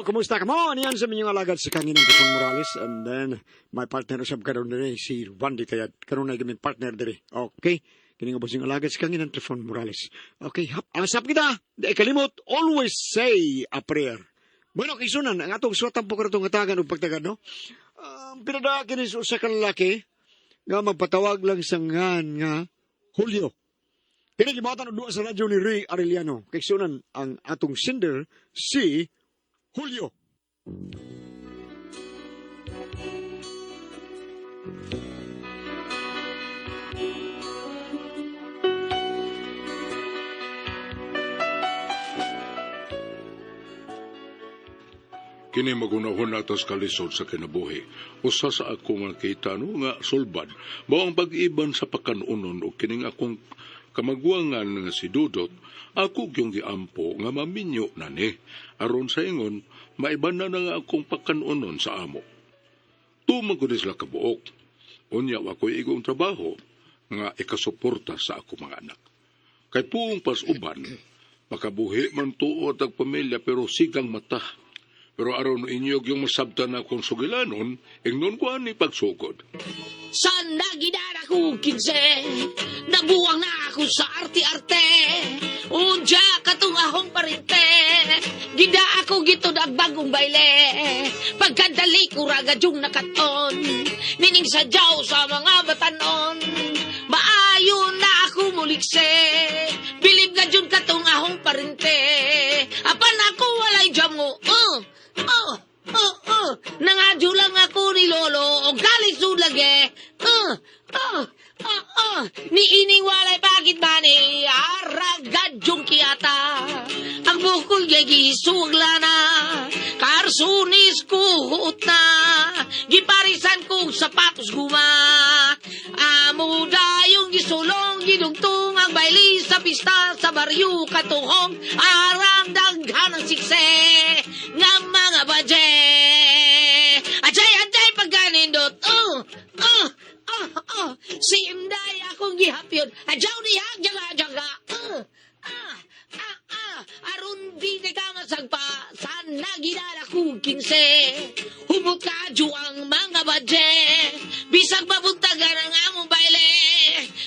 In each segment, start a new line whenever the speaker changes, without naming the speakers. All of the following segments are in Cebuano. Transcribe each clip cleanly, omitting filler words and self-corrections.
Kumusta ka mo? Niyan sa minyong alagad sa Kanginang Tipon Morales. And then, my partner usab karon dire, si Randy Tayad. Karon na kami partner dire. Okay? Kini nga boss yung alagad sa Kanginang Trifon Morales. Okay, hap. Ang sap kita, di kalimot, always say a prayer. Bueno, kisunan, ang atong suwatan po karatong katagan o pagtagan, no? Ang pinada kini sa usa ka lalaki nga magpatawag lang sa ngan nga Julio. Kini gibatan og duwa sa radyo ni Ray Arellano. Kaysunan ang atong sender si Julio.
Kini magunahon atas kalisod sa kinabuhi. Usa sa ako nga kita no nga sulbad. Mao ang pag-iban sa pakanunon o kining akong kamaguangan nga si Dudot, ako gyung giampo nga maminyo na ni. Aron sa ingon, maiban na nga akong pakanunon sa amo. Tumang ko ni sila kabuok. Unya wa ko'y igong trabaho nga ikasuporta sa ako mga anak. Kay puong pas uban, makabuhi man tuod ang pamilya pero sigang mata. Pero aron inyo yung masabtan na akong sugilanon, ingnon ko ani pagsugod.
Sana ginara ko 15, nabuwang na ako sa arte-arte. Unja katong ahong parinte, gida ako gitod ang bagong baile. Pagkadali ko ragadyong nakaton, nining sadyaw sa mga batanon. Maayo na ako mulikse, bilib na dyan katong ahong parinte. Apan ako walay jamo, Nangadyo lang ako ni Lolo, o kalisod lagi. Niining walay bakit ba ni aragad yung kiyata. Ang bukol gigisuwag na, karsunis ko huot na, giparisan ko sapatos guma. Amo dayong gisulong, gidugtong ang baili sa pista sa baryo katuhong, arang daghan ang sikse nga mga badye. Ajay, ajay, pagkanindot. Si Inday akong gihapyon. Ajaw niya, jaga, jaga. Aron di na ka masagpa, sana ginala kong 15. Humot ka, ang mga badye. Bisag mabuntagan ang among baile.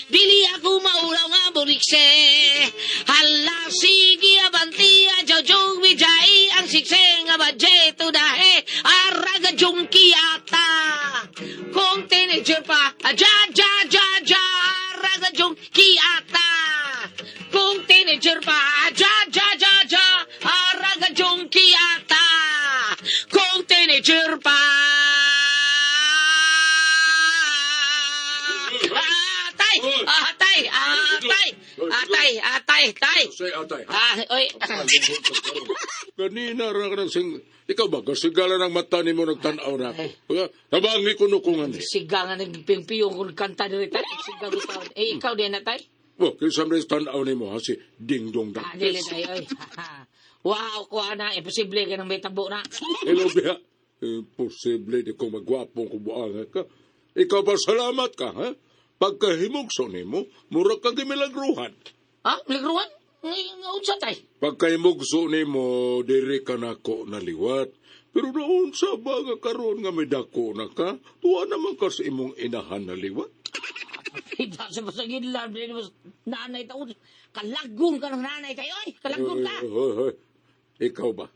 Dili ako maulaw nga bulikse. Hala, sige, abanti, ajaw, bijay, ang sikse nga badye, tudahe, araga jong kiyata. Kung teenager pa, aja, ja, ja, ja, araga jong kiyata. Kung teenager pa, aja, ja, ja, ja, araga jong kiyata. Kung teenager pa. Atay! Atay! Atay! Atay! Atay! Tay!
Say atay.
Ah, oy.
Kanina ra ka nagsing... Ikaw ba, kasigala ng mata ni mo nagtanaw na ako. Tabangi ko nukungan eh.
Siga nga nagpiyong kung kanta diri tay. Siga ko taon. Eh, ikaw din na tay?
Oh, kinsa man tanaw ni mo ha, si Ding Dong
Ah,
Dang.
dili tay, oy. Wow, ko ana, imposible ka nang may tabo na.
Hello, Bea. Imposible di ko magwapong kubuangan ka. Ikaw ba salamat ka, ha? Pagkahimugso nimo, mura ka gimilagruhan.
Ha? Miligruan? Nga unsa tay?
Pagkahimugso nimo, diri ka nako naliwat. Pero naunsa ba nga karon nga may dako na ka? Tuwa naman ka sa imong inahan naliwat.
Kita sa pasagin lang, dili mo nanay taon. Kalagon ka ng nanay tayo, oy. Kalagon ka.
Hoy, hoy, hoy. Ikaw ba?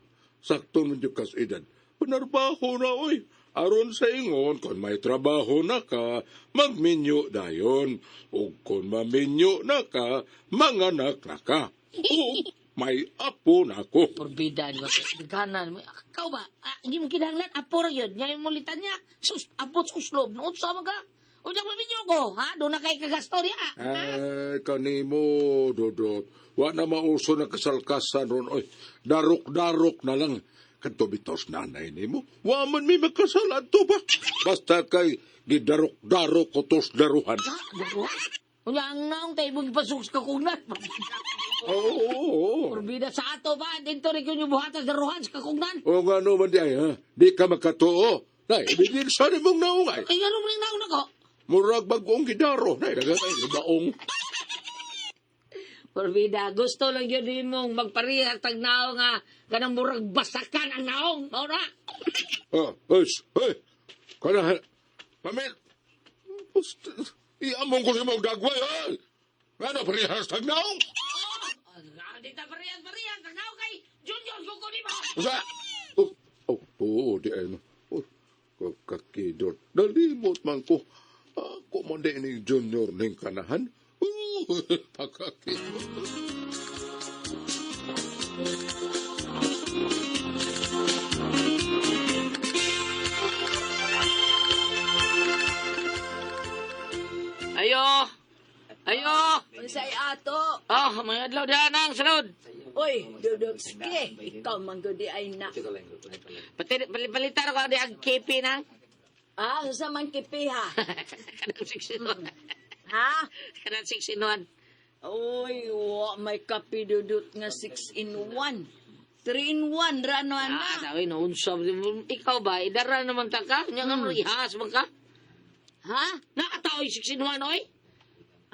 Sakto man jud kas edad. Panarbaho na, oy. Aron sa ingon, kung may trabaho na ka, magminyo dayon. O kung maminyo na ka, manganak na ka. O may apo na ko.
Porbida ni ba? Ganan mo. Ikaw ba? Ah, hindi mo kinahanglan. Apo ra yun. Ngayon mo litan niya. Sus, abot sa kuslob. Noon sa mga. Unya maminyo ko, ha? Doon na kay kagasto niya.
Ay, kanimo, Dodot. Wa na mauso na kasalkasan ron. Oy, darok-darok na lang. Kadto bitaw sa nanay nimo. Wa man may makasal adto ba? Basta kay gidarok-darok ko tos daruhan.
Ha? Daruhan? Unya ang naong tayo mong ipasok sa kakugnan.
Oo, oo, oo.
Porbida sa ato ba? Dito rin yung buhatas daruhan sa kakugnan.
O nga no man di ay, ha? Di ka makatuo. Nay, bigil sa nimong naong ay.
Ay, ano mo rin naong nako?
Murag bagong gidaro. Nay, daga ay, baong.
Porbida, gusto lang yun mong magparihas tag naong nga kanang murag basakan ang naong. Mao na.
Ah, oy, hey, kana, pamil, iamong ko sa mga dagway, ay! Ano, parehas tagnaong?
Ah, di ta parehas parehas tag naong kay Junior ko ko nimo.
Usa! Oh, oh, oo, di ay no. Oh, kakidot. Nalimot man ko. Ako man di ni Junior ning kanahan. Oh, pagkakidot.
Ayo. Ayo.
Unsay ato?
Oh, mga adlaw diha nang sunod.
Uy, Dudutski, ikaw man gud di ay na.
Pati palitar ko di ang KP nang.
Ah, unsa man kipiha?
Kanang 6 in 1.
Ha?
Kanang 6 in 1.
Uy, wa may kape dudut nga 6 in 1. 3 in 1 ra no
Ah,
ana.
dawin no unsa ikaw ba idara naman ta ka? Nya nga ihas man ka.
Ha?
Nakataoy 6 in 1 oy.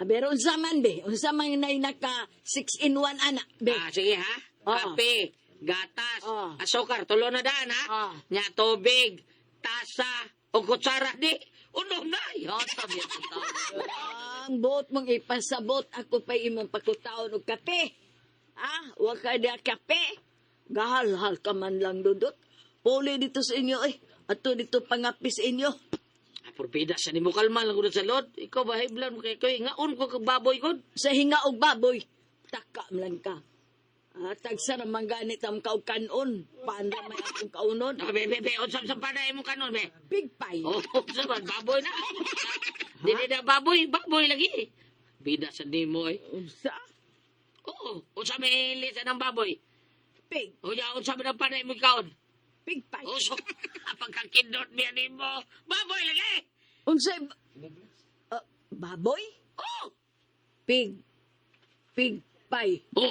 Ah, pero unsa man be? Unsa man nay naka 6 in 1 ana be?
Ah, sige ha.
Oo.
Kape, gatas,
Oo.
asukar, tulo na daan ha.
Oo.
Nya tubig, tasa, o kutsara di. Unom na. Yoto, yoto.
Ang buot mong ipasabot ako pa imong pakutaon og kape. Ah, wa ka di kape. Gahalhal ka man lang dudut. Puli dito sa inyo eh. Ato dito pangapi sa inyo.
Ah, Porbida sa nimo kalma lang gud sa lot. Ikaw ba hiblan mo kay koy ngaon ko kag baboy gud.
Sa hinga og baboy, taka man lang ka. Ah, tagsa naman ganit ang kaukanon. Paano may akong kaunon?
Naka be be be unsa sa panay mo kanon be.
Big pie.
Oh, unsa man baboy na. Dili na baboy, baboy lagi. Bida sa nimo eh.
Unsa?
Oo, unsa may hili sa ng baboy.
Pig.
Unya unsa man ang panay mo kaon.
Big pie.
Uso, pagkakindot niya nimo. Baboy lagi.
Unsa? Ah, baboy?
Oh!
Pig. Pig pie.
Oh.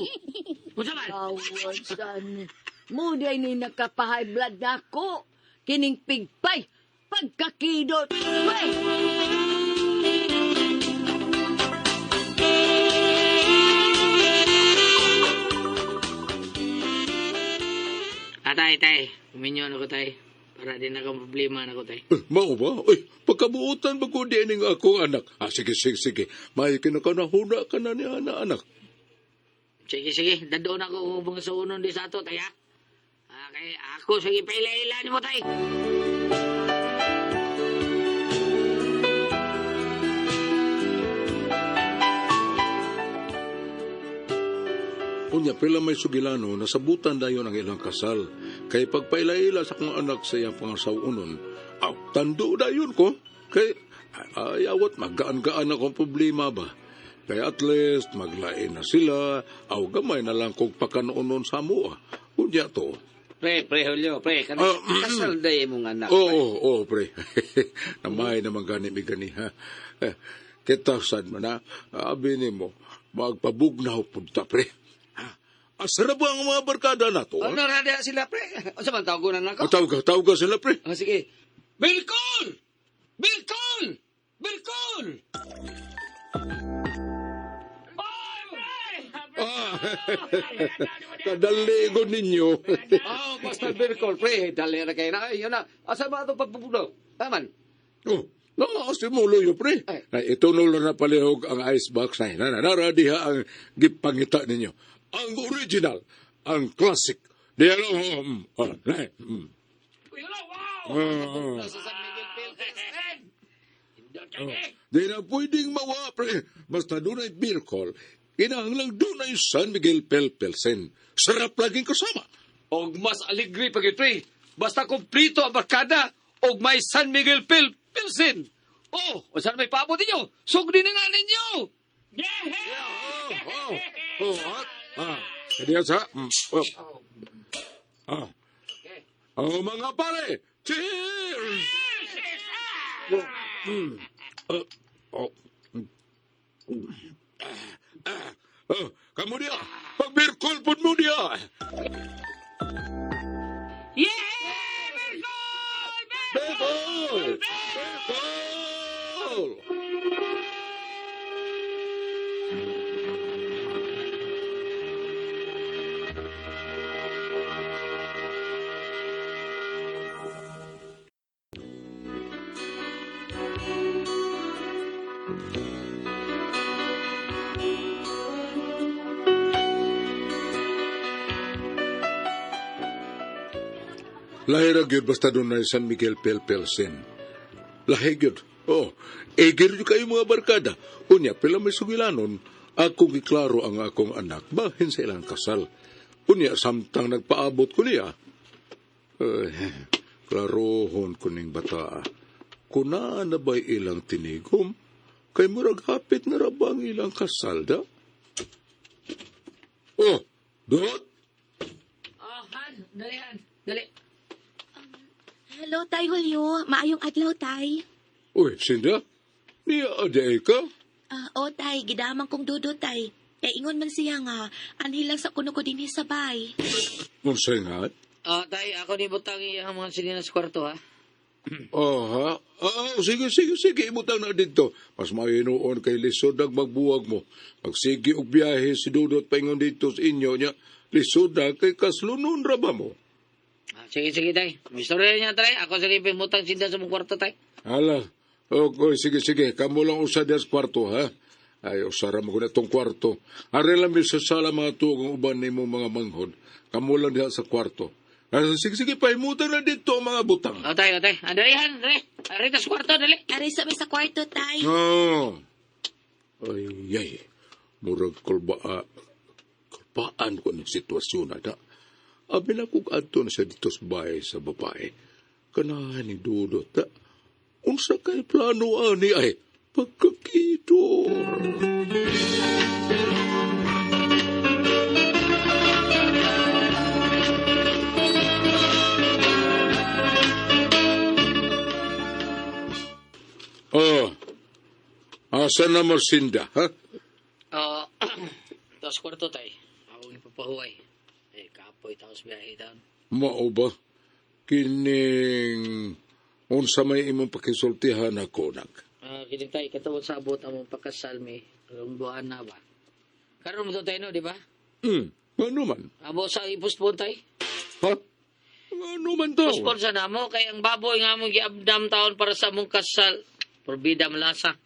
Unsa man?
Kawasan. Muday ni nakapahay blood nako. Kining pig pie. Pagkakidot. Wey!
Ah, tay, tay. Uminyo na ko, tay. Para di na akong problema na ko, tay.
Eh, mao ba? Uy, pagkabuotan ba ko di ning akong anak? Ah, sige, sige, sige. May kinakanahuna ka na ni ana, anak.
Sige, sige. Dadoon ako kung mga suunon di sa ato, tay, ha? Okay, ako, sige, paila-ila mo, tay.
Unya, pila may sugilano, nasabutan dayon ang ilang kasal. Kay pagpaila-ila sa akong anak sa iyang pangasawunon, aw, tando dayon ko. Kay, ay, awat, magaan-gaan akong problema ba? Kay at least, maglain na sila, aw, gamay na lang kog pakanoon sa mua. Unya to.
Pre, pre, Julio, pre,
Ah,
kasal day imong anak.
Oo, oo, oo, pre. Namay naman gani mi gani, ha. Eh, kita sad man, ha. Abi nimo, magpabugnaw punta, pre. Ha? Asara ba ang mga barkada na to?
Ano na diha sila, pre? Unsa man tawag na nako?
Ah, tawag ka, tawag ka sila, pre.
Ah, sige. Bilkol! Bilkol! Bilkol!
Ah, kadaligo ninyo.
Oh, basta Bilkol, pre. Dali na kayo na. Ay, yun na. Asa ba ito pagpupuno? Taman.
Oh, no, si Muloyo, pre.
Ay.
Na, ito na palihog ang icebox na na, nara diha ang gipangita ninyo. Ang original, ang classic. Di alam, oh, na, Ah, ah.
Sa San Miguel Pilsen.
Di na pwedeng mawa, pre. Basta doon ay beer call, kinahanglang doon ay San Miguel Pelpelsen. Sarap laging kasama.
Og mas aligre pag pre. Basta kumplito ang barkada og may San Miguel Pilsen. Oh, unsa na may paabot ninyo? Sugdi na nga ninyo.
Oh, oh, ah, ah. Kadiya sa, oh. Ah. Oh, mga pare, cheers! Oh, oh, oh. Ah, ah, oh, kamu dia, pag-beer call pun mo dia.
Yeah! Berkol!
Beer call! Beer call! Lahi ra gyud basta dunay San Miguel Pale Pilsen. Lahi gyud. Oh, eger gyud kayo mga barkada. Unya, pila may sugilanon, akong giklaro ang akong anak bahin sa ilang kasal. Unya, samtang nagpaabot ko niya. Eh, klarohon ko ning bata. Kuna na ba'y ilang tinigom? Kay murag hapit na ra ba ang ilang kasal da? Oh, Dot?
Oh, Han, dali Han, dali.
Hello, Tay Julio. Maayong adlaw, Tay.
Uy, Sinda? Niya aday ka?
Ah, o, Tay, gidamang kong dudo, Tay. Kay ingon man siya nga, anhi lang sa kuno ko dinhi sa bay.
Unsay nga?
Oh, tay, ako ni butang iyang mga silina sa kwarto, ha?
Oh, ha? Ah, sige, sige, sige. Ibutang na dito. Mas mainuon kay lisod ang magbuwag mo. Pagsige og biyahe si Dudot paingon dito sa inyo niya. Lisod na kay kaslunon ra ba mo?
Ah, sige, sige, tay. May istorya niya, tay. Ako sa lipin butang sinda sa mong kwarto, tay.
Hala. Okay, sige, sige. Kamo lang usa diya sa kwarto, ha? Ay, usara mo ko na itong kwarto. Are lang mi sa sala mga tuog ang uban nimo mga manghod. Kamo lang diha sa kwarto. Ah, sige, sige, pahimutan na dito ang mga butang.
Oh, tay, oh, tay. Ah, dali, Han, dali. Arita sa kwarto, dali.
Ari sa may sa kwarto, Tay.
Oh. Ay, ay. Murag kulbaa. Kulbaan ko ng sitwasyon na da. Abi na kung adto na siya dito sa bahay sa babae. Kanahan ni Dudot ta. Unsa kay plano ani ay pagkakidor. Oh, asa na Marcinda, ha?
Oh, tapos kwarto, tay. Ako ipapahuway. Eh, kapoy, tapos biyahe taon.
Mao ba? Kining unsa may imong pakisultihan ako nak.
Ah, kining tay, katawag sa abot among pakasal mi. Karong buwan na ba? Karon mo to tayo, no, di ba?
Ano man?
Abo sa i-postpone tay.
Ha? Ano man to?
Postpone sa namo kay ang baboy nga among giabdam taon para sa among kasal. Porbida malasa.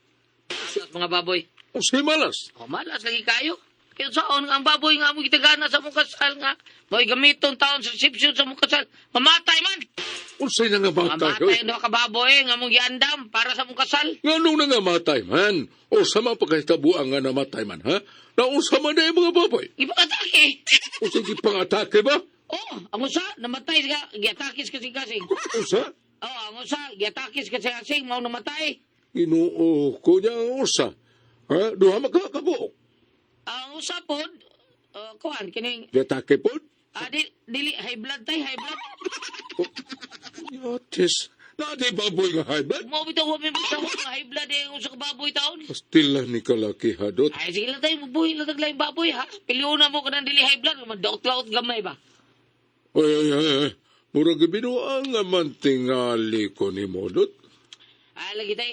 Malas mga baboy.
Unsay malas?
O malas lagi kayo. Kaya saon nga ang baboy nga among gitagana sa among kasal nga mo'y gamiton taon sa reception sa among kasal. Mamatay man.
Unsay nangamatay?
Mamatay ang duha ka baboy nga among giandam para sa among kasal.
Nganong nangamatay man? O sa mga pagkahitabuan nga namatay man, ha? Naunsa man na yung mga baboy?
Ipakatake.
Unsay gipang-atake ba?
Oh, ang usa namatay ka giatakis kasing-kasing.
Unsa?
Oh, ang usa giatakis kasing-kasing mao namatay.
Ginoo ko niya ang usa. Ha? Duha makakabuok.
Ang usa pod, kuan kining
Giatake pod?
ah, di, dili high blood tay, high blood.
Yatis. Na di baboy nga high blood?
Mao bitaw wa may bitaw nga high blood eh ang usa ka baboy taon.
Pastila ni kalaki hadot.
Ay sige lang tayo, mabuhi lang taglaing baboy ha. Piliuna mo kanang dili high blood, madaot-laot gamay ba.
Ay, ay, ay, ay. Murag binuang nga man tingali ko ni Modot.
Ay lagi tay,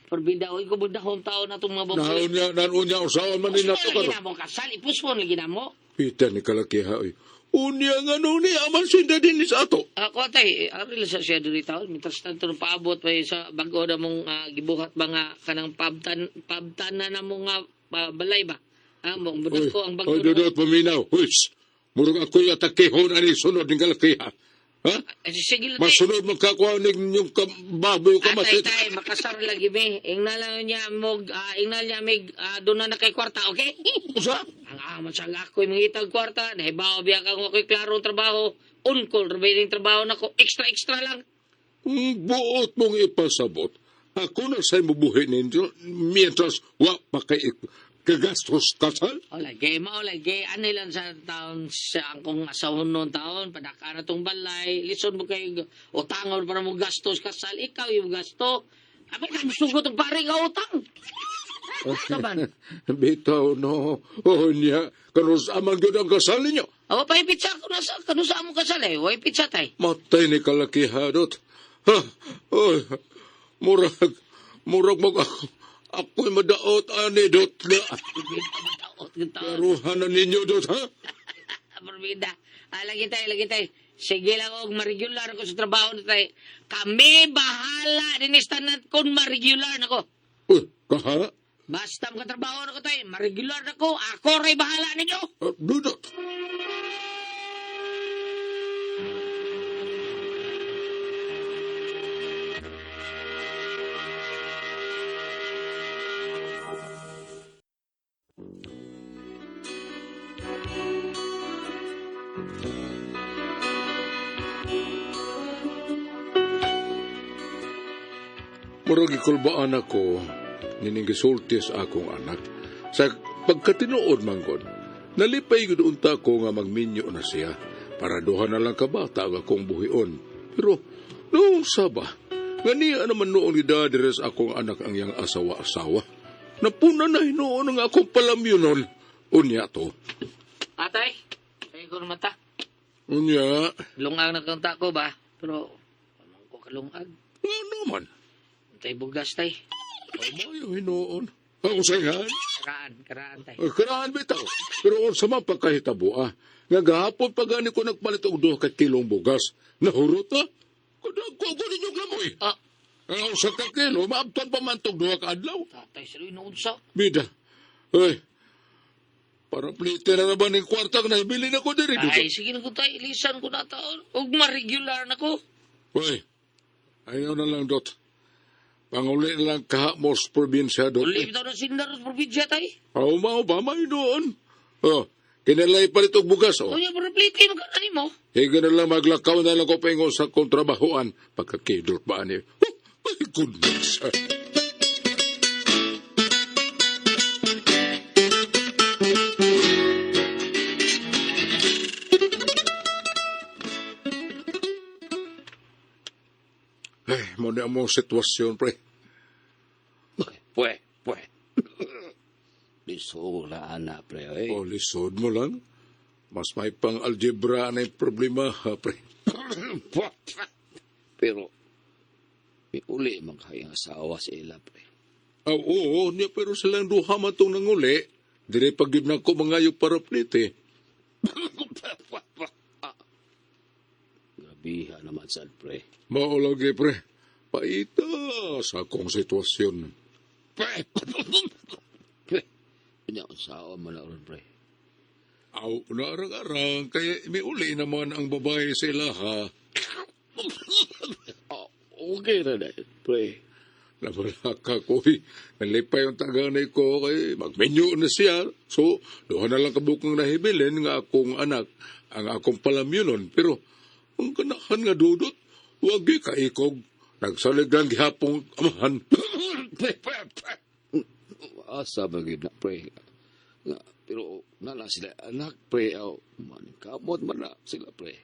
porbida oy ko bundahon taon atong mga baboy.
Naon niya, naon niya, usawan man ni nato
Puspon lagi
karon.
na mo kasal, ipuspon lagi na mo.
Pita ni kalaki ha, oy. Unya nga no ni aman sinda din ni sa ato.
Ako tay, ari lang sa siya diri taon, mientras tanto nung paabot pa sa bago na mong gibuhat mga kanang pabtan pabtan na na mong balay ba. Ah, mong
Oy,
ko ang bago.
oy,
na-
Dudot, paminaw. Uy, shh. Murag ako'y atakehon ani sunod ni kalaki ha. Ha?
Ay, sige lang tay.
Masunod magkakuha ninyong baboy
Atay
kamasit.
tay, makasar lagi mi. Ingna lang niya mog, ingna niya mig, doon na na kay kwarta, okay?
Usa?
Ang aman sa ako'y mangitag kwarta, nahibaw biya kang ako'y klarong trabaho, on-call, rabi trabaho nako, extra-extra lang.
Ang buot mong ipasabot. Ako na sa'y mabuhi ninyo mientras wa pa kay kagastos kasal.
Ola, gay mao lagi ani lang sa taon sa akong asawon noon taon, padaka na tong balay, lison mo kay utangon para mo gastos kasal, ikaw yung gasto. Abi ka musugot og pare nga utang. Kaban.
Bitaw no. Oh niya, kanus amang gyud ang kasal ninyo.
Awa pa pizza ko na sa kanu sa among kasal eh, way pizza tay.
Matay ni kalaki hadot. Ha? Oy, murag, murag mag ako'y madaot ani dot na.
Madaot gyud taon.
Karuhan na ninyo dot ha?
Porbida. Ah, lagi tay, lagi tay. Sige lang og ma-regular ko sa trabaho na tay. Kami bahala dinis tanan kon ma-regular nako.
Uy, kaha?
Basta makatrabaho na ko tay, ma-regular na ko, ako ray bahala ninyo.
Ah, Dudot. Murag ikulbaan ako, nining gisulti sa akong anak. Sa pagkatinuod manggod, nalipay gud unta ko nga magminyo na siya para duha na lang kabata ang akong buhion. Pero noong saba, nga niya naman noon gida diri sa akong anak ang iyang asawa-asawa. Napuna na hinuon ang akong palamyonon. Unya to.
Atay, ay ko naman ta.
Unya,
Lungag na kang ko ba? Pero, amang ko kalungag.
nga naman.
Tay bugas tay.
Amayo hinuon. Ang usahan.
Karaan, karaan tay.
Karahan bitaw. Pero unsa man pagkahitabo ah. Nga gahapon pa gani ko nagpalit og duha ka kilong bugas. Nahurot na. Kudag ko ko ninyo gamoy.
Ah,
Ang usa ka kilo maabtan pa man tog duha ka adlaw.
tatay sa noon sa.
Bida. Oy. Para plite na naman yung kwarta nga nahibili na ko diri dito.
Ay, sige na ko tay, ilisan ko na taon. Ug ma-regular na ko.
Oy. Ayaw na lang dot. Panguli na lang kahamos probinsya dot.
Uli bitaw na sindar sa probinsya tay.
Aw mao ba may doon? Oh, kinalay palit og bugas oh.
Unya para plite mo ka mo.
Higa na lang maglakaw na lang ko paingon sa kontrabahoan. Pagkakidot ba ni? Oh, my goodness. Ay, mo na mo sitwasyon, pre.
Pwe, pwe. Bisura na, pre. Oy.
O, lisod mo lang. Mas may pang algebra na yung problema, ha, pre.
Pero, may uli man kayang asawa sa ila, pre.
Ah, oo, niya, pero silang duha man tong nanguli. Dire pag yun na ko mangayo para plite.
Grabiha naman sad, pre.
Maulagi, pre. Paita sa akong sitwasyon.
Pre! Pre! Unya, asawa man na ron, pre.
Aw, naarang-arang, kaya may uli naman ang babae sa ilaha.
Ah, okay na na, pre.
Nabalaka ko, eh. Nalipay yung taganay ko, kay magmenyo na siya. So, duha na lang kabukang nahibilin nga akong anak, ang akong palamyonon. Pero, ang ganahan nga dudot, wagi kaikog. Nagsalig lang gihapong amahan.
Pre, pre, pre. Asa ba gyud na, pre? Nga, pero nala sila anak, pre. Aw, man, kamot man na sila, pre.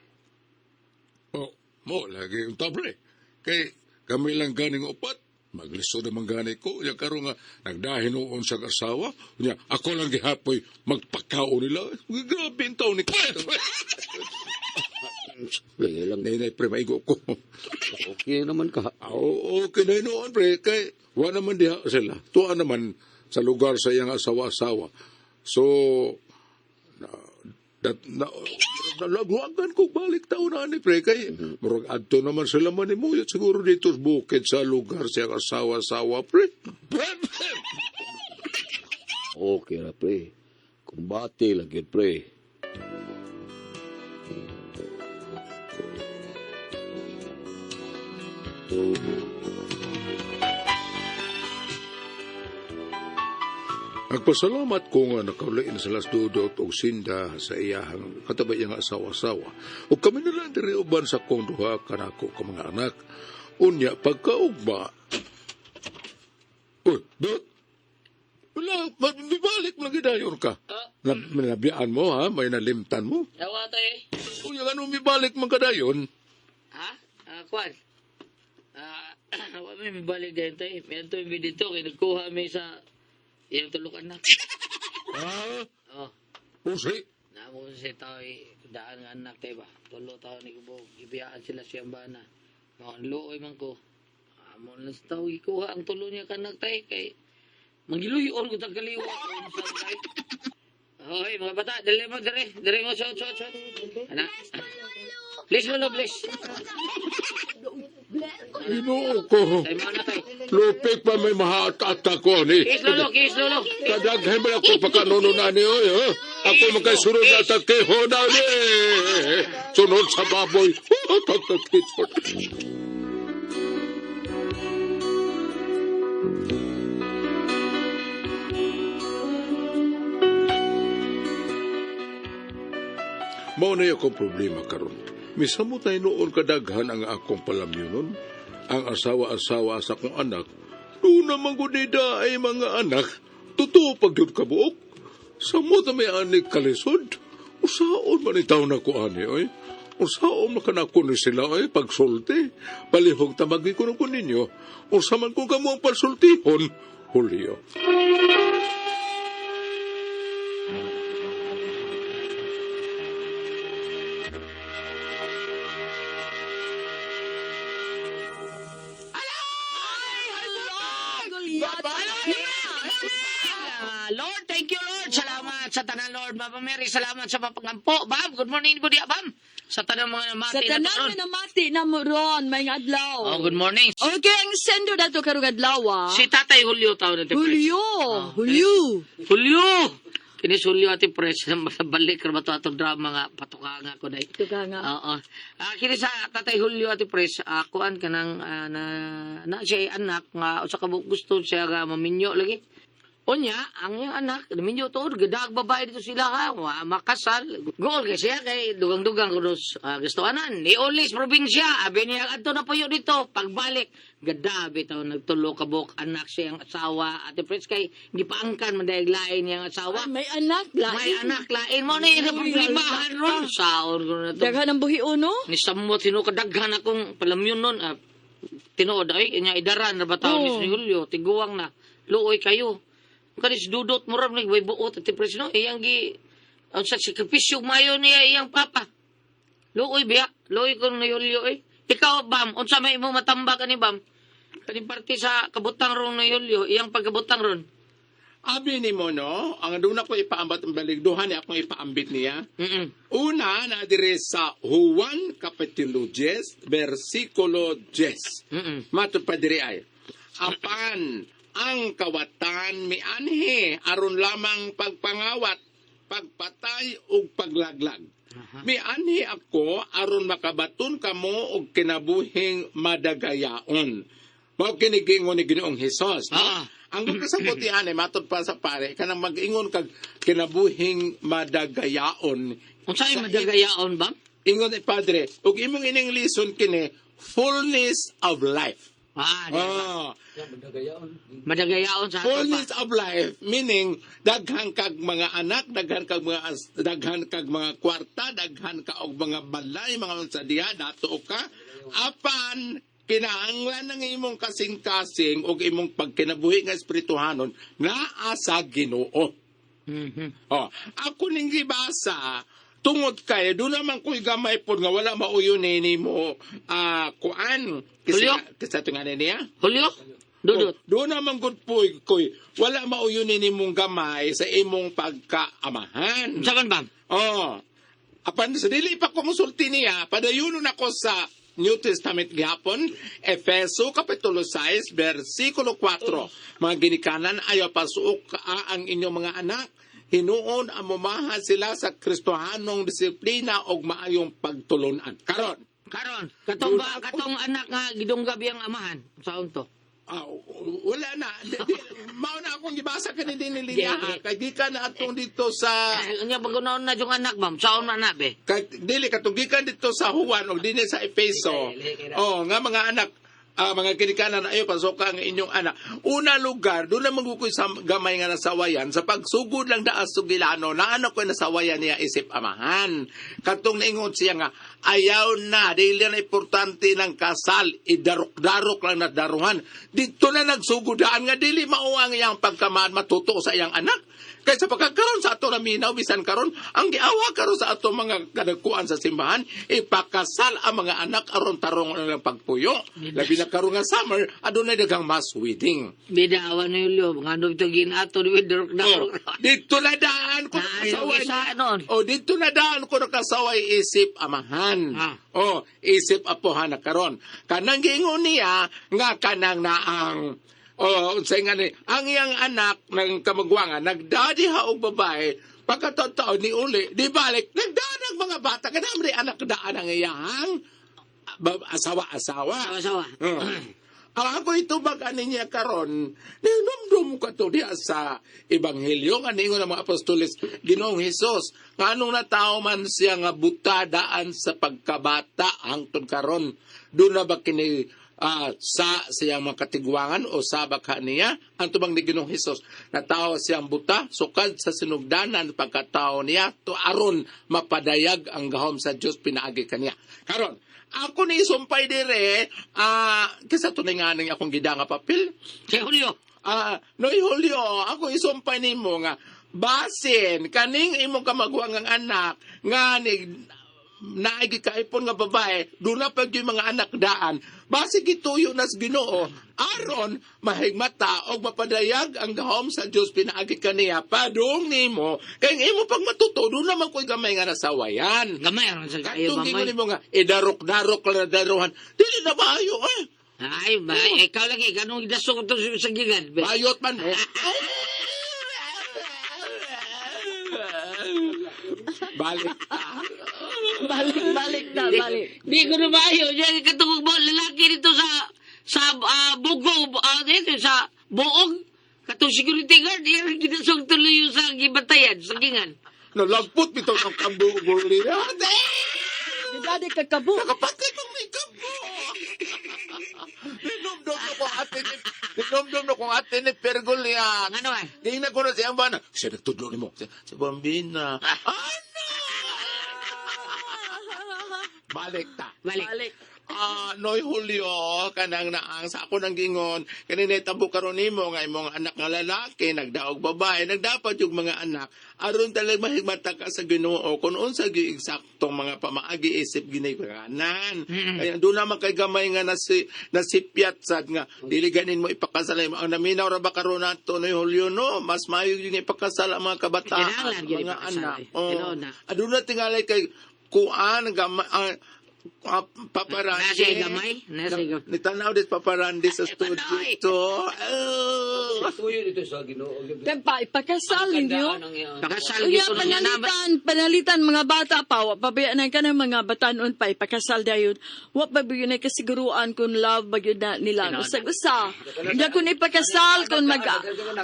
Oh, mo lagi yung tabre. Kay kami lang ganing upat. Maglisod naman gani ko. Ya karon nga nagdahin noon sa asawa. Nya ako lang gihapoy magpakaon nila. Grabe ang taon ni
Lagi lang.
Nay, pre, maigo ko.
Okay naman ka.
Oo, okay na noon, pre. Kay, wa naman diha sila. Tuwa naman sa lugar sa iyang asawa-asawa. So, na, dat, na, nalagwagan ko balik taon na ni pre. Kay, murag adto naman sila manimuyot siguro dito sa bukid sa lugar sa iyang asawa-asawa, pre.
Okay ra, pre. Kumbate lang yun, pre.
Nagpasalamat ko nga nakauliin sa las dudot og sinda sa iyahang katabay iyang asawa-asawa. O kami na lang diri uban sa kong duha kanako ka mga anak. Unya pagkaugma. Uy, dot. Wala, mabibalik mo lang gidayon ka.
Ah.
Nabiyaan mo ha, may nalimtan mo.
Yawa tay.
Unya ano mibalik man kadayon?
Ha? Ah, kwan. Ah, wa may mibalik din tay. May ato mi dito kay nagkuha mi sa iyang tulok anak.
Ha?
Oh,
Usi.
namo sa tao daan nga anak tay ba. Tulo taon ni kubo gibiyaan sila siyang bana. Mao ang luoy man ko. Amo lang sa tao gikuha ang tulo niya kanak tay kay mangiluyon ko tag kaliwa ko sa tay. Hoy, mga bata, dali mo dere, dere mo shot shot shot. Ana. Please, lolo, please.
Ginoo ko.
Tay mo na tay.
Lupik pa may mahaat-at ko ni.
Kiss lolo, kiss lolo.
Kadaghan man ako pagkanono na ni oy, ha? Ako magkasunod na takiho na ni. Sunod sa baboy. Pagkakitsot. Mao na akong problema karon. Misamot na noon kadaghan ang akong palamyonon. Ang asawa-asawa sa akong anak, doon naman ko nida ay mga anak. Totoo pag yun kabuok. Samot na may anik kalisod. Usaon man itaw na ko ani, oy. Usaon man kanako ni sila, oy, pagsulti. Palihog tamagi ko ko ninyo. Usa man kung kamo ang pagsultihon, Julio.
Lord, thank you, Lord. Salamat sa tanan, Lord. Mama Mary, salamat sa papangampo. Bam, good morning po diya, Bam. Sa tanan mga namati
Sa tanan
na to,
nga namati na mo ron, may adlaw.
Oh, good morning.
Okay, ang sendo na to karong adlaw ah.
Si Tatay Julio tao na
Julio, Julio.
Julio! Kini si Julio ati pres, balik ra ba to atong drama nga patukanga ko dai.
Tukanga.
Oo. Kini sa Tatay Julio ati pres, kuan kanang na na siya ay anak nga usa ka buok gusto siya nga maminyo lagi. Unya, ang iyang anak, naminyo tuod, gadag babae dito sila ha, wa makasal. Gool kay siya kay dugang-dugang kunos gustoanan. Ni ulis probinsya, abi niya adto na puyo dito. Pagbalik, gadabi taw nagtulo ka buok anak siyang asawa. Ate Pres kay gipaangkan man dahil lain niyang asawa.
Ah, may anak, lain.
May anak lain mo ni
Uy,
problemahan ron. Saon ko na to.
Daghan ang buhi uno.
Ni samot sino kadaghan akong palamyon nun. Tinuod ay nya idaran ra ba taon ni
Oo.
si Julio tiguang na. Luoy kayo. Kanis dudot mo ra ni way buot at pres no iyang gi unsa sakripisyo mayo niya iyang papa. Luoy biya, luoy ko ni Julio eh. Ikaw bam, unsa may imong matambak ani bam? Kaning parte sa kabutang ron ni Julio, iyang pagkabutang ron.
Abi ni mo, no? Ang doon ako ipaambat ang baligduhan, akong ipaambit niya. Una, na dire sa Juan Kapitulo 10, versikulo 10. Matod pa dire ay, apan ang kawatan mianhi aron lamang pagpangawat, pagpatay ug paglaglag. Mianhi ako aron makabaton kamo og kinabuhing madagayaon. Mao kini giingon ni Ginoong Hesus, no? Ang kasabot ni ani matod pa sa pare kanang mag-ingon kag kinabuhing madagayaon.
Unsay madagayaon bam?
Ingon ni Padre, ug imong ining lison kini fullness of life.
Di ba? Madagayaon sa ato pa.
Fullness of life meaning daghan kag mga anak, daghan kag mga daghan kag mga kwarta, daghan ka og mga balay, mga unsa diha dato ka apan kinahanglan ng imong kasing-kasing ug imong pagkinabuhi nga espirituhanon naa sa Ginoo. Oh, ako ning gibasa tungod kay doon naman ko'y gamay pod nga wala mauyon ni nimo kuan
Julio?
kisa tungan niya.
Julio? Dudot.
Oh, doon naman gud po koy wala mauyon ni nimong gamay sa imong pagkaamahan.
Unsa man bam?
Oh. Apan sa dili pa ko musulti niya, padayunon ako sa New Testament gihapon, Efeso Kapitulo 6, versikulo 4. Mga ginikanan, ayaw pasuok ka ang inyong mga anak. Hinuon ang mumaha sila sa Kristohanong disiplina og maayong pagtulunan. Karon,
Karon, katong ba katong anak nga gidunggab iyang amahan. Unsaon to?
Wala na. Mao na akong gibasa kani din ni linya ha. Kay di ka na atong dito sa
Unya pag na yung anak bam, saon na na be.
kay dili katong gikan dito sa Juan o dinhi sa Efeso. Oh, nga mga anak mga ginikanan ayo pasoka ang inyong anak. Una lugar, doon lang magukoy sa gamay nga nasawayan sa pagsugod lang daas sugilano na ano ko nasawayan niya isip amahan. Katong naingon siya nga ayaw na dili na importante ng kasal, idarok-darok lang na daruhan. Dito na nagsugudaan nga dili mao ang iyang pagkamaan matuto sa iyang anak. Kaysa pagkakaroon sa ato naminaw, bisan karon ang giawa karon sa ato mga kadagkuan sa simbahan, ipakasal ang mga anak aron tarong ang ilang pagpuyo. Labi na karon nga summer, adunay daghang mass wedding.
Bida awan ni Julio, ngano ito ginato ni darok
Oh,
darok.
dito na daan ko
Na,
nakasaway.
sa noon.
Oh, dito na daan ko nakasaway isip amahan. Oh, isip apohan na karon. Kanang giingon niya nga kanang naang oh, unsay nga ni ang iyang anak ng kamagwangan nagdadi ha og babae pagkatotoo ni uli di balik nagdadag mga bata kanang anak daan ang iyang asawa-asawa.
Asawa.
Ang ako itubag ani niya karon, ninumdum ko to diha sa ebanghelyo nga niingon ang mga apostoles Ginoong Hesus, nga anong natao man siya nga buta daan sa pagkabata hangtod karon. Doon na ba kini sa siyang mga katigwangan o sa baka niya ang tubang ni Ginoong Hesus, natao siyang buta sukad sa sinugdanan pagkatao niya to aron mapadayag ang gahom sa Dios pinaagi kaniya. Karon ako ni isumpay dire, kaysa tunay nga ning akong gida nga papel.
Si Julio.
Noy Julio, ako isumpay nimo nga basin kaning imong kamaguangang anak nga ni naigi kaipon nga babae, doon na pag yung mga anak daan, basi gituyo nas Ginoo aron mahigmata og mapadayag ang gahom sa Dios pinaagi kaniya padung nimo kay ang imo pag matuto doon naman ko'y gamay nga nasawayan.
Gamay ron sa kayo,
Katong gingon
mamay.
nimo nga idarok-darok lang na daruhan, dili na maayo eh.
Ay, ba, ikaw lagi, ganong idasok to sa gigan.
Bayot man mo. Balik ta.
Balik, balik na, balik.
Di ko na maayo. Diyan, katungog mo, lalaki dito sa bugo, dito sa buong, katong security guard, yan, ginasog tuloy yung sa gibantayan, sa gingan.
Nalagpot bitaw ng kambo guli.
Gidadi ka kabo.
Nakapatay kong may kambo. Ninomdom na kong ate ni Ninomdom na kong ate ni Pergolian.
Ano ba?
Tingnan ko na siya ang bana. Siya nagtudlo nimo. Si Bambina. Ano? Balik ta.
Balik.
Balik.
Noy Julio, kanang naang sa ako nang gingon, kanina tabo karon nimo nga imong anak nga lalaki nagdaog babae, nagdapat yung mga anak aron talag mahigmata ka sa Ginoo kun unsa gyud eksaktong mga pamaagi isip ginikanan. Kaya doon naman kay gamay nga nasipyat sad nga dili ganin mo ipakasal mo ang naminaw ra ba karon nato Noy Julio, no, mas maayo gyud nga ipakasal ang mga kabataan,
Kinahanglan gyud
mga
ipakasal,
anak.
eh.
Oh.
Tinuod na.
Aduna tingali kay kuan gamay paparandi.
Nasa gamay? Nasa gamay.
Nitanaw dis paparandi sa studio
Panoy.
to. Oh.
Tuyo dito sa Ginoo.
Tempa, ipakasal ninyo.
Pakasal
Unya,
gyud ko nang naman.
panalitan, panalitan mga bata pa, wa pabayaan na ka ng mga batanon pa, ipakasal dayon. Wa pa ba yun ay kasiguruan kung love ba yun na nila.
Tinuod na.
Usag-usa. Hindi kung ipakasal, kung mag,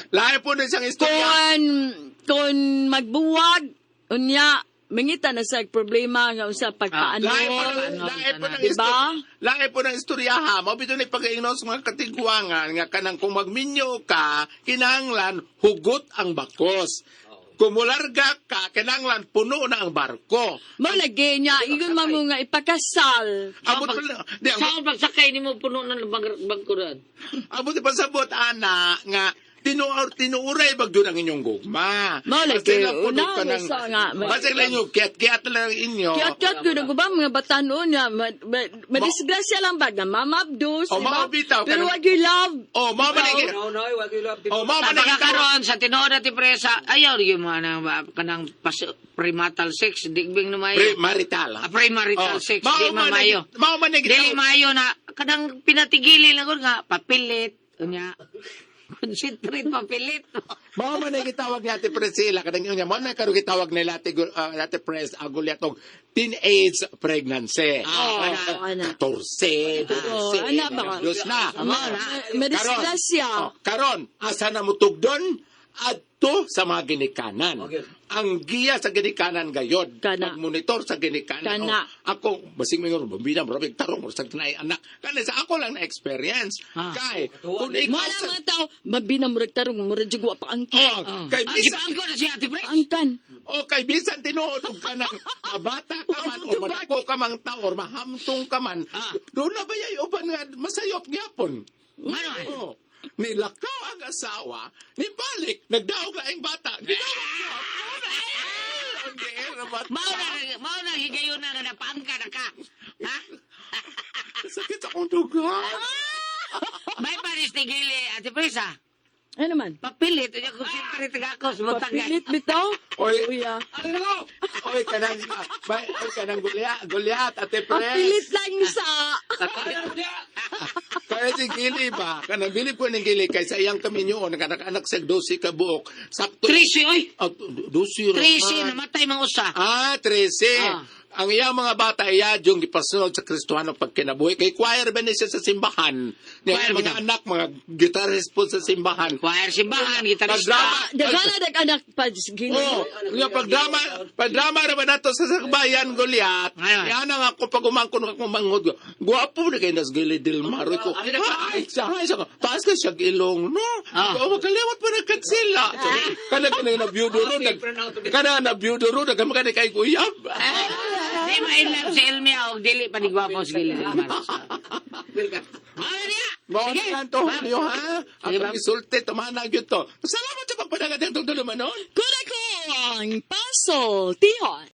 Lahi po na siyang istorya.
kung magbuwag, unya, mangita na sa problema nga usa pagpaano.
Lahi po
Ano,
lahi po ng
Diba?
istorya. Lahi po ng istorya ha. Mao bitaw ni pag-ingnon sa mga katigwangan nga kanang kung magminyo ka, kinahanglan hugot ang bakos. Kung mularga ka, kinahanglan puno na ang barko.
Mo lagi niya, ingon man mo nga ipakasal.
Abot pa lang. Di,
Sa akong pagsakay nimo puno na ng bangkuran.
abot pasabot ana nga tinuuray bag yun ang inyong gugma.
Mao lagi,
Basta lang puno
una,
ka ng-
sa nga,
Basta lang inyo, kiat-kiat lang inyo.
Kiyat-kiyat ko na ba mga batanon niya, madisgrasya lang ba, na mamabdos,
Oh,
di ba?
mamabitaw,
Pero
kanang-
wag yung love.
Oh, mao man
Ikaw?
No, no, wag yung love.
Oh, mao man
Baka karon sa tinuod na ti presa, ayaw gyud mo anang kanang prematal sex, di bing na maayo.
Marital.
Ah, premarital
Oh,
sex,
mao
di
man
mamayo.
Mao man ang
Dili maayo na kanang pinatigili lang gud nga papilit unya. Concentrate papilit.
Mao man ang gitawag ni Ate Priscilla kanang unya mao na karon gitawag nila Ate Ate Pres Agulyatog teenage pregnancy.
Ah,
Oh, ana.
14,
Oh,
12,
ana ba?
Diyos na.
Madisgrasya.
Oh, karon, asa na mo tugdon? Adto sa mga ginikanan.
Okay.
Ang giya sa ginikanan gayod.
Kana.
Pagmonitor sa ginikanan.
Kana.
Oh, ako, basing mingon, bambina, marabig tarong, murag na anak. Kani sa ako lang na experience.
Ah.
Kay, kung ikaw
Wala
sa...
mga tao, mabina murag tarong, murag jud wa pa angkan.
Oh, kay
Ah,
bisan,
gipaangko na si Ate Pres.
Angkan.
oh, kay bisan tinuod og kanang mabata ka man o madako ka mang tao or mahamtong ka man.
Ah.
Doon na ba yay uban nga masayop gyapon?
Ngano ay?
Oh, nilakaw ang asawa, nibalik, nagdaog laing bata. Gidaog siya. Ang giera ba?
Mao na higayon na nga napaangka na ka. Ha?
Sakit akong dugan.
May paris ni Gili, Ate Pres ah.
Ano man?
Papilit unya concentrate ka ako sa butang.
Papilit bitaw.
Oy,
Uya.
oy, kanang, bay, oy, kanang Goliath, Goliath, Ate Pres.
Papilit lang sa.
Kaya si Gili ba? Kanang bilib ko ng Gili, kay sa iyang kaminyoon, nakanak sa 12 ka buok. Sakto.
13 oy.
Ah, 12
13
raman.
namatay mang usa.
Ah, 13.
Ah.
Ang iyang mga bata iya yung gipasunod sa Kristohano pagkinabuhi kay choir ba ni siya sa simbahan. Niya
Choir
ang mga
bitaw.
anak mga guitarist po sa simbahan.
Choir simbahan, gitarista.
Pagdrama,
Daghan na anak pa Ginoo.
Oh, nga pagdrama, pagdrama ra ba nato sa sakbayan Goliath.
Ayun.
Yan ang ako pag umangkon ako mangod. Guwapo na kay nas Gili Del Mar ko. Ay, sa ay sa taas ka siya ilong no.
Ah.
Oh, makaliwat pa na katsila. Kana kana na view duro nag kana na view duro nag kani kay kuyab.
Di ma-inlove si Elmia og dili pa ni gwapo si Gili Del Mar. Mao niya.
Mao
Sige.
na lang to, Julio, ha?
Sige,
Ang
ma'am.
isulti, tumana gyud to. Salamat sa pagpadagat ng tugtulumanon.
Kurako ang paso, Tihon.